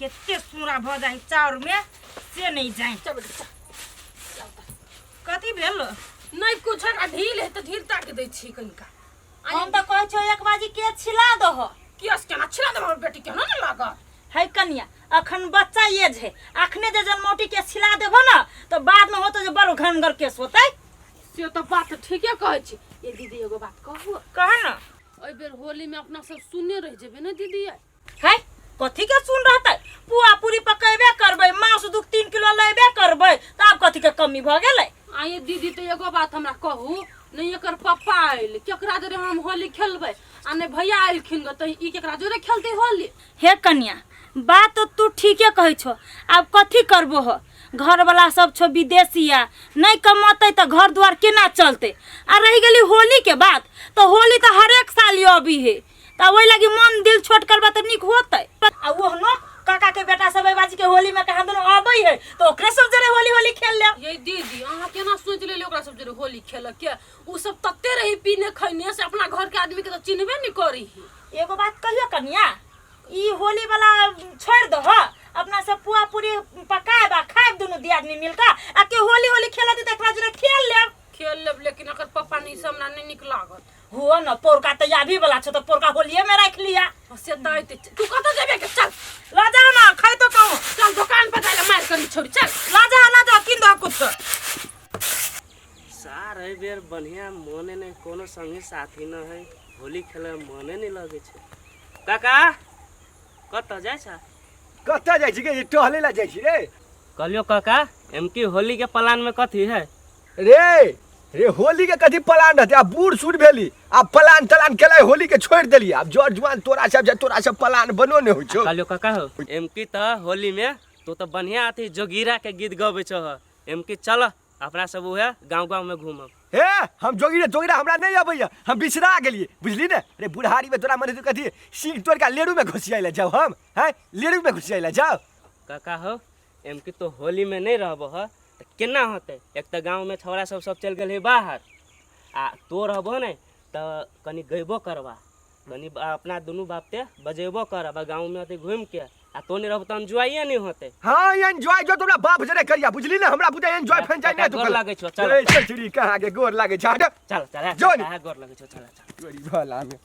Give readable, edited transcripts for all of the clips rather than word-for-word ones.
कते सूरा भऽ जाइ चाउरमे से नहि जाय। चल बेटी, चल। कथी भेल? नहि कुछ, एकरा ढील है तऽ ढील ताकि दै छी कनिका। हम तऽ कहै छियौ एक बाजी के छिला दह। किया से केना छिला देबै? हमर बेटी केना ने लागत। है कनिया, अखन बच्चा एज है, अखने जे जन्मौटी के छिला देबो न तऽ बाद में होतौ जे बड़ घनगर केस होतै। से तऽ बात ठीके कहै छी। ये दीदी, एगो बात कहू? कह न। एहि बेर होली में अपना सब सुनने रहि जेबै ने दीदी? है कथी के सुन रहतै? पुआ पूरी पकेबे करबै, मांस 2-3 किलो लेबे करबै, तऽ आब कथी के कमी भऽ गेलै? आ ये दीदी, तऽ एगो बात हमरा कहू नहि, एकर पप्पा आयल केकरा जोरे हम होली खेलबै, आ नहि भैया एलखिन ग, तऽ ई केकरा जोरे खेलतै होली? हे कन्या, बात तऽ तू ठीके कहै छो। आब कथी करबो हो, घरवला सब छो विदेशिया, नहि कमतै तऽ घर दुआर केना चलतै? आ रहि गेली होली के बात, तऽ होली तऽ हरेक साल ये अबी है, तऽ ओहि लगी मन दिल छोट करबा तऽ नीक होतै? आ ओहनो काका के बेटा सब बाजी के होली में कहाँ दुनू अबै है, तऽ ओकरे सब जरे होली होली खेल ले। ये दीदी, अहाँ केना सोच लेली ओकरा सब जरे होली खेलऽ के? उ सब तते रही पीने खैने से अपना घर के आदमी के तऽ चिन्हबे नहीं करी। एगो बात कहियो कनिया, ई होली वाला छोड़ दह, अपना सब पुआ पूरी पकाएब आ खाएब दुनू दियादनी मिलकर, आ के होली होली खेलत तऽ एकरा जरे खेल लेब। खेल लेब, लेकिन अकर पप्पा नहीं से हमरा नहीं नीक लागत। हो न, पौरका तऽ आबी वाला छौ, तऽ पौरका होलिये में राखि लिया। से तऽ अयतै। तू कतऽ जेबे के? चल। ल जा ना, खाइ तो कहूँ। चल, दुकान पर जाइले मारि करी छोड़ी, चल। ल जा, ल जा, किन दह कुछ। सार, एहि बेर बढ़िया मने नहि, कोनो संगी साथी न है, होली खेले मे मने नहि लगै छै। काका, कतऽ जाइ छ? कतऽ जाइ छी गे? टहले ला जाइ छी रे। कहलियो काका, एमकी होली के प्लान में कथी है? रे रे, होली के कथी प्लान रहते? आब बूढ़ सूढ़ भेली, आब प्लान तलान केलाय होली के छोड़ि देली। आब जर जुआन तोरा सब जे तोरा सब प्लान बनो नहि होइ छौ। कहलियो काका हो, एमकी तऽ होली में तो तऽ बढ़िया अथी जोगीरा के गीत गबै छह, एमकी चल अपना सब उहे गाँव गाँव में घूमब। हे, हम जोगीरा जोगीरा हमरा नहीं अबैया, हम बिसरा गेलिए बुझली ने। रे बुढ़ारी में तोरा मन कथी सीख तोड़ के लेरू में घुसियाइ ले जाओ हम हैं, लेरू में घुसियाइ ले जाओ। काका हो, एमकी तो होली में नहीं रहबो ह तऽ केना होतै? एक तऽ गाँव में छौड़ा सब सब चलि गेल है बाहर, आ तो रहबो ने तऽ कनि गैबो करबा, कनि अपना दुनू बाप ते बजेबो करब आ गाँव में अथी घूमि के, आ तो नहीं रहबो तऽ एन्जॉये नहीं होतै। हाँ, एन्जॉय जो तोरा बाप जरे करिया बुझली ने, हमरा बुझे एन्जॉय फेंजॉय नहीं। गोर लागै छौ, चल। ए चल चिड़ी, कहाँ के गोर लागै छ? हट। चल चल। जो नी। कहाँ गोर लागै छौ, चल चल। तोरी भला में।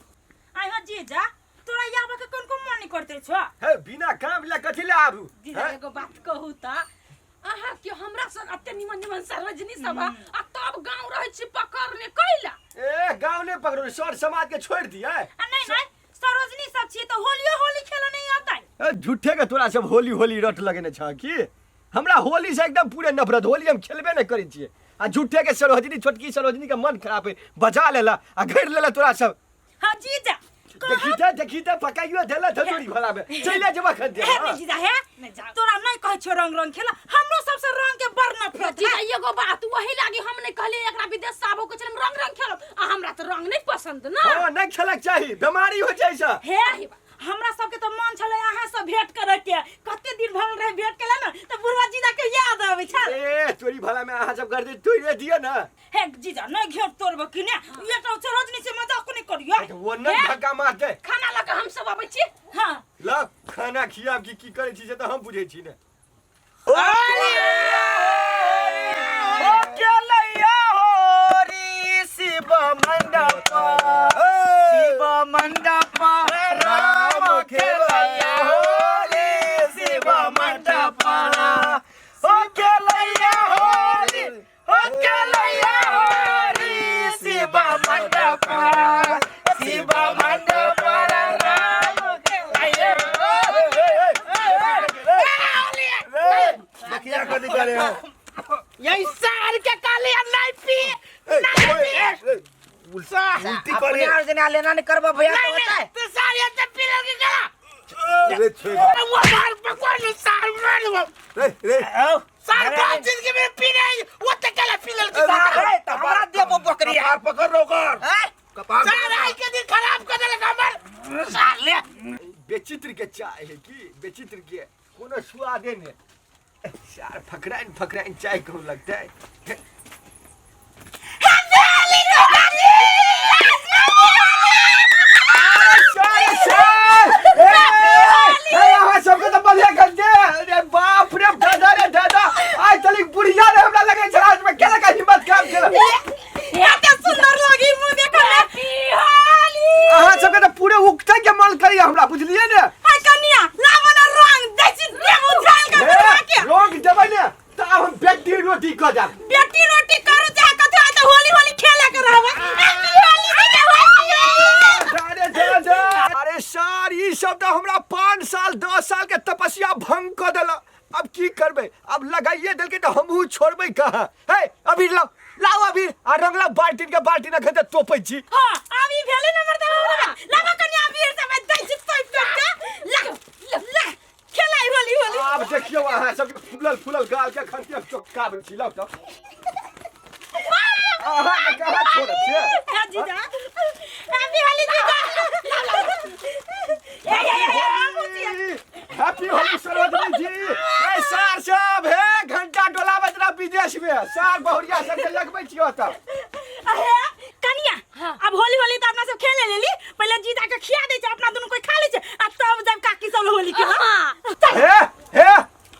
आइ हो जीजा, तोरा आबऽ के कोन कोन मन नहीं करते छो? हे, बिना काम ले कथी ले आबू? दीदी, एगो बात कहू तऽ अहाँ के हमरा संग एते निमन निमन सार्वजनिक सभा आ तब गांव रहै छी पकड़ने कैला? ए, गांव ने पकड़ो, सर समाज के छोड़ दिए। आ नहीं नहीं, सरोजनी सब छी तऽ होलियो होली खेले नहीं आता। ए, झूठे के तोरा सब होली होली रट लगेने छ की? हमरा होली से एकदम पूरे नफरत, होली हम खेलबे नहीं करै छियै। आ झूठे के सरोजनी, छोटकी सरोजनी के मन खराब है, बजा लेला आ घेर लेला तोरा सब। हाँ जीजा। देखी ते, देखी ते, पकाइयो देला धतोरी भला में चले जेबा खन दे। हे नहीं जीजा, हे तोरा नहीं कहै छियो रंग रंग खेला, हमरो सबसे रंग के बड़ नफरत। जीजा, एगो बात वही लागी हम नहीं कहलिए एकरा विदेश से आबो के छलै, हम रंग रंग खेलब, आ हमरा तऽ रंग नहीं पसंद ना। हां, नहीं खेलक चाही, बीमारी हो जाइ छै। हे, हमरा सबके तऽ मन छलै अहाँ से भेंट करे के, कते दिन भऽ गेल रहे भेंट केला ने, तऽ बुढ़वा जीजा के याद आबै छल। ए तोरी भला में अहाँ सब कर दे, तोरे दियो ना। हे जीजा, नहीं घेर तोड़बो कि ने, ये तो सरोजनी से मजाक नहीं करियो। वो नहीं धक्का मार दे। खाना लऽ कऽ हम सब अबै छी। हाँ। ल खाना खियाब की की करै छी से तऽ हम बुझै छी ने। शिव मंडप, शिव मंडप राम खेलैया होली, शिव मंडप ओ खेलैया होली, ओ खेलैया होली, शिव मंडप, शिव मंडप राम खेलैया। देखिया कथी करे हो। यही साल के काली नहीं पी, नहीं पी। उल्टी करे। अपने जना लेना नहीं करबा भैया तो होता है। तो साल ये तो पी लगे गला। रे छोड़। वो मार पकवान साल मार वो। रे रे। साल पांच दिन के मेरे पी नहीं, वो तो कला पी लगे। अरे तो हमरा दे वो बकरी। कपार पकड़ रोकर। हैं? कपार। साल आई के दिन खराब कर देलक हमर साले। बेचित्र के चाय है की बेचित्र के कोनो स्वादे नहीं यार, फकराइन फकराइन चाय कहूँ लगता है। अरे सारे सार! ए, ए, अहाँ सबके तऽ बढ़िया कर हमरा बुझलिए ने हाय कनिया लाबो ना रंग दै छी देब उछाल के बुढ़वा के रंग देबै ने तऽ आब हम बेटी रोटी कऽ जायब बेटी रोटी करू चाहे कथी आइ तऽ होली होली खेले के रहबै हैप्पी होली जीजा होली अरे जा जा अरे सर ई सब तऽ हमरा 5 साल 10 साल के तपस्या भंग कऽ देलक। अब की करबै? अब लगाइए देलकै तऽ हमहूँ छोड़बै कहाँ? हे, अबीर लाउ, लाउ अबीर आ रंग लाउ। बाल्टीन के बाल्टीन अखन तऽ तोपै छी। हां, आब ई भेलै ने मर्दवा हमरा। लाबो कनिया अबीर सब दै छी तोप तोप के। ला ला, खेलाई होली होली। आब देखियौ, अहाँ सबके फूलल फूलल गाल के अखन के चौकाबै छी। लाउ तऽ, अहाँ के कहाँ छोड़ै छियै? हे जीजा, हैप्पी होली जीजा। ए ए ए, ए। हैप्पी होली सरोजनी जी। ए सार सब, हे घंटा डोलाबैत रह विदेश में। सार बहुरिया सबके लगबै छियै ओतऽ। अहे कनिया, अब होली होली तऽ अपना सब खेले लेली। पहिले जीजा के खिया दै छै, अपना दुनू कोई खा लै छै आ तब जब काकी सब होली खेला। हे हे,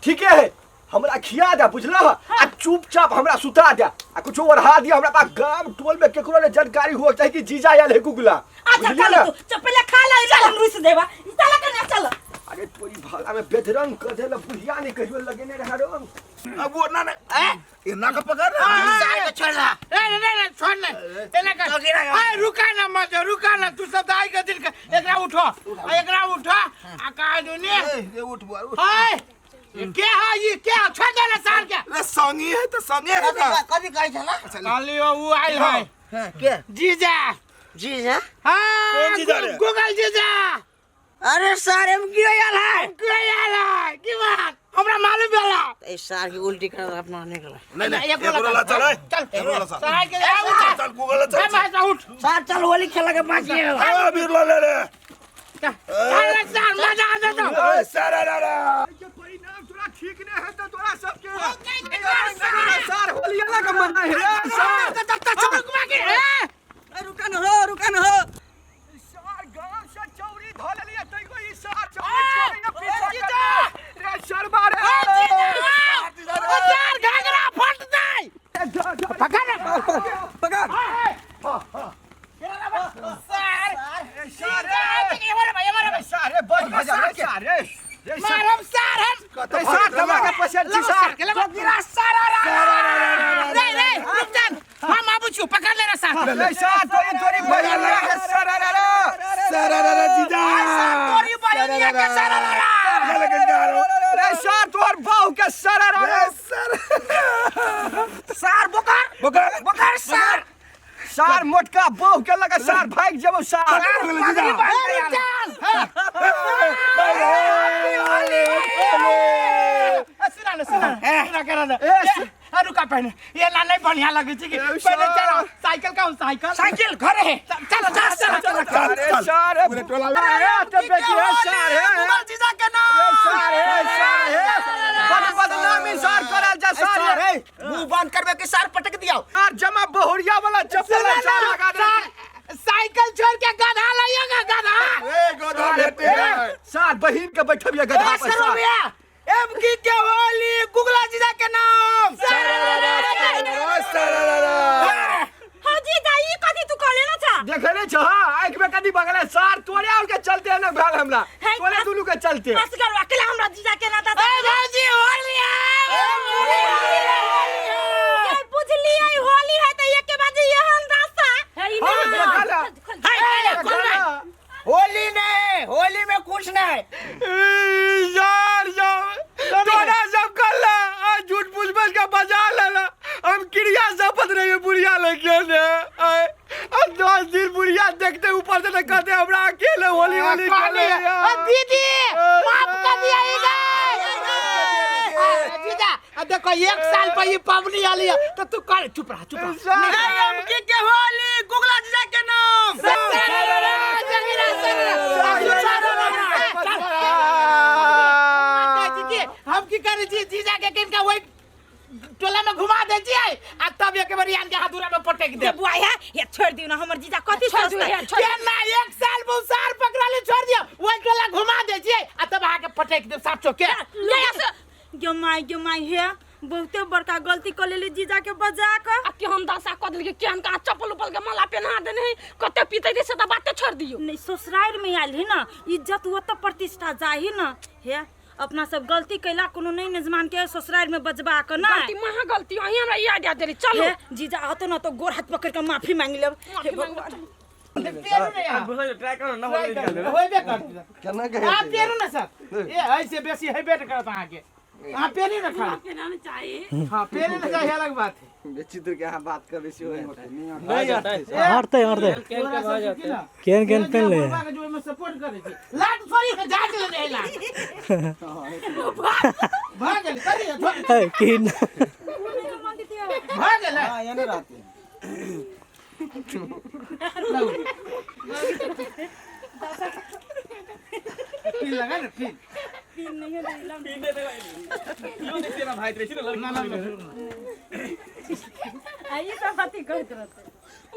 ठीके है, हमरा खिया दे, बुझलह? आ चुपचाप हमरा सुता दे आ कुछो ओढ़ा दिया। हमरा पास गाम टोल में केकरो ने जानकारी हुआ चाही कि जीजा आयल है गुगला। अच्छा। बुझलियै चल। ने? तू चल, पहिले खा ले, चल हम रुस देबा। चल कनिया, चल। अरे तोरी भाला में बेदरंग कर देला। बुढ़िया ने कहियो लगेने रहा रंग। अब वो ना ना ए ये ना का पकड़ ना। सार के छोड़ ना। नहीं नहीं नहीं, छोड़ नहीं तेना कर। तो गिरा गया। ए रुका ना मत, रुका ना तू सब दाई के दिन के। एकरा उठो आ, एकरा उठो आ कहा दुनी। ए, ये उठ बुआ, उठ। हाय, ये के है? ये के है? छोड़ दे ना सार के। अरे संगी है तो संगे है ना। कथी कहै छला? कहलियो ऊ आइल है। हाँ, के? जीजा। जीजा? हाँ। कौन जीजा रे? गूगल जीजा। अरे सार, एम क्यों आयल है? क्यों आयल है की बात हमरा मालूम भेला। ए सार के उल्टी कर अपना निकला। नहीं नहीं, एक एकरो ला चल, ए, चल। एकरो ला चल। सार के उठ। चल गूगल ला ए चल। भाई साहब, उठ। सार चल, होली खेला के बाकी है। आ बीर ला ले रे। चल चल सार, मजा आ जाता। ए सारा रा रा। के परिणाम तोरा ठीक नहीं है तो तोरा सबके सार होली अलग मना है रे सार। रुका न हो, रुका न हो। सार गांव से चौरी धो लेलिए तैको ई सार चौरी छोड़िए पीछा कर रे शर्मा रे। सार, घाघरा फट जाए। पकड़ पकड़। सार। सार रे, सार रे, बस भजा रे सार रे रे सार। मारम सार हम। रे सार, दबा के पसंद छी सार। गिरा सार रे रे, रुक जा, हम आबू छु, पकड़ ले रे सार। रे सार, तोरी तोरी बहिन रे सार रे रे। सारा रा रा जीजा। तोरी बहिनिया के सार रे रे। ले ले जा रो। रे सार, तोहर बाहु के सार रे ए रे। सार। सार बोकर। बोकर। बोकर सार। सार, मोटका बाहु के लगा सार, भाग जबो सार। जीजा। ए, रुक जा। सुना ना, सुना सुना, करा ना। ए, रुका, पहले ये ना नहीं बढ़िया लगे छी कि पहले चलो साइकिल का साइकिल। साइकिल घरे है। चलो चलो चलो चलो। अरे सार पूरे टोला अरे तो बेटी है सार है। गूगल जीजा के नाम। रे सार है, सार है, बड़ बदनामी सार करल जा सार सार रे। मुंह बंद करबे के सार पटक दियाओ। सार, जमा बहुरिया वाला चप्पल सार लगा दे। साइकिल छोड़ के गधा लाइएगा, गधा। ए गधा भेटे है। सार, बहिन के बैठबिया गधा पर सार। एम की के होली गुगला जीजा के नाम। ए सारा रा रा। हाँ जीजा, ई कथी तू कहले ना छा? देखे नहीं छह आँख में कदी बगल है सार, तोरे और के चलते है ना भेल हमरा। है, तोरे दुनू के चलते। असगर अकेला हमरा जीजा के ना दादा। ए भाजी, होली है। ये बुझलिए, होली है त एक बजे एहन रास्ता है ई हाँ, ना। देखा ना। हाय, खोल देखा भाई। ना। होली नहीं, होली में कुछ नहीं। ई, यार यार, तोरा सब कल आ झूठ पूछ बस के बजा लेला। हम क्रिया शपथ रही बुढ़िया लेके ने आए अब 10 दिन बुढ़िया देखते ऊपर से न कहते हमरा अकेले होली होली कहली, खेले। "अ, दीदी, माफ कर दिया जीजा। आ देखो, एक साल पर ये पबनी आली है तो तू कर, चुप रहा, चुप रहा। एम की के होली गुगला जीजा के नाम। हम की करे छी जीजा के? किनका वही टोला में घुमा दे छियै आ तब एक बार आन के हाथुरा में पटक दे। बुआ है, ये छोड़ दियो ना, हमर जीजा कथी छोड़ दियो, सोचतै? हे, छोड़। केना एक साल बहुसार पकड़ा ले, छोड़ दियो, वही टोला घुमा दे छियै आ तब आके पटक दे सात चौके। ले, गे माय, गे माय, हे। बहुते बड़का गलती कर लेली जीजा के बजा के। आ के हम दशा कऽ देलकै, केहन कहाँ चप्पल उपल के माला पेन्हा देने है, कते पीते रहे से तऽ बाते छोड़ दियौ। नहीं ससुराल में आयल है ना, इज्जत ओतऽ प्रतिष्ठा जाही ना। हे अपना सब गलती कैला कोनो नहीं निजमान के ससुराल में बजबा के ना। गलती महा गलती, अहीं हमरा ई आइडिया देली। चलो हे जीजा आतो ना तो गोर हाथ पकड़ के माफी मांग लेब। हे माफी मांग भगवान। पेरू ने यहाँ। ट्राई करो ना, होली निकाल लेबै। होइबे करत। केना के अहाँ पेरू ने सर, ए ऐसे बेसी हेबे ने करत अहाँके। अहाँ पेरू ने खाली। पेनाना चाही। हाँ पेरू ने चाही, अलग बात है। विचित्र के अहाँ बात करबै से होय। नहीं हटते हटते केहन के भऽ जेतै। केहन केहन पेन ले के जो ओहिमे सपोर्ट करै छी। लाट सॉरी जा गेल रे, लाट भऽ गेल करिए है की भऽ गेल। हां एने रहते। पिन लगा ने पिन। यो देखिए ना भाई रहै छै ने लड़की। ना ना ना। आ ई सब अथी कहैत रहतै।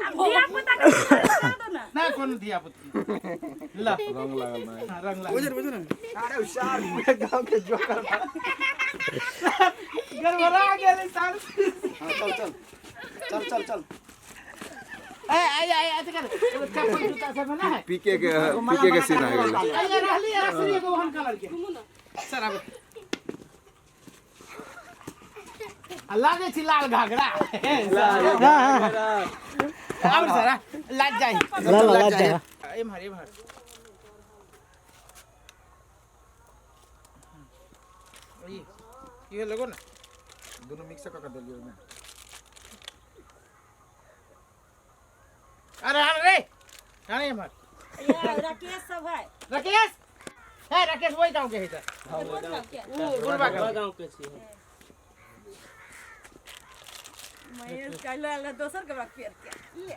आब धिया पुता के बता दो ना। ना कोनो धिया पुता ल रंग लागल ना। हाँ, रंग लागल। अरे सार पूरे गांव के जोकर गड़बड़ा गेल सर। हां चल चल चल चल चल। ए आई आई ऐसे कर, एगो चप्पल जूता सब ना है। पीके के सीन आ गेल। आई रहली रसरी एगो ओहन कलर के सर। अब आ लागे छी लाल घाघरा। अब सर लाज जाई। ला ला ला जा। एम्हर एम्हर ये लगो ना। दोनों मिक्स क के देलियो ने। अरे अरे अरे एम्हर ये राकेश सब है। राकेश है, राकेश वही गांव के है सर। उ गुरबा गाँव गाँव के छी। महेश काल्हि आयल दोसर के बात पेड़ के ये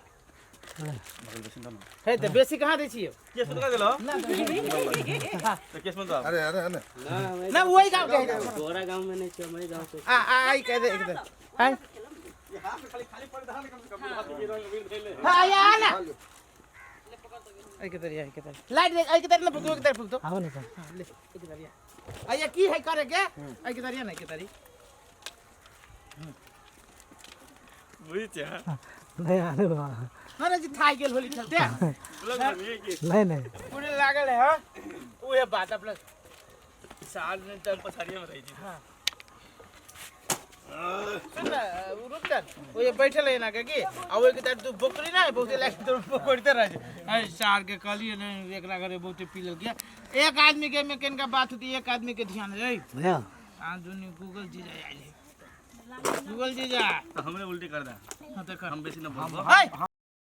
है त बेसी कहाँ दै छियै? केस मत कर देलो। तो केस मत दो। अरे अरे अरे ना ना वही गांव के है। तोरा गाँव में नहीं छी, हमारे गाँव के। आ आ आई कह दे एक दे आई। खाली खाली परिधान कम से कम हाथ में रंग अबीर धइले। हां आई आ ना। आई के तरिया, आई के तरिया लाइट दे, आई के तरिया ना फुक दो, के तरिया फुक दो। आओ ना सर। हां ले एक तरिया। आई की है करे के? आई के तरिया ना के तरी। बुझै छियै अहाँ? नहीं आने बा। ना ना जी थाई गेल होली खेलते नहीं नहीं पूरे लागल है। हां उहे बात अपना साल में तऽ पछाड़िए में रहै छी। सुन ना, उ रुक जा। ओ ये बैठल है ना के की आ ओइ के तार तू बकरी ना बहुते लाग तो पकड़ते रह। अरे सार के कहलिए ने एकरा घरे बहुते पी लेल किया। एक आदमी के में केनका बात होती, एक आदमी के ध्यान रे। भैया आ दुनी गूगल जीजा आइल है। गूगल जीजा तऽ हमरे उल्टी कर दे। हां त कर। हम बेसी न बोलबो। हाय।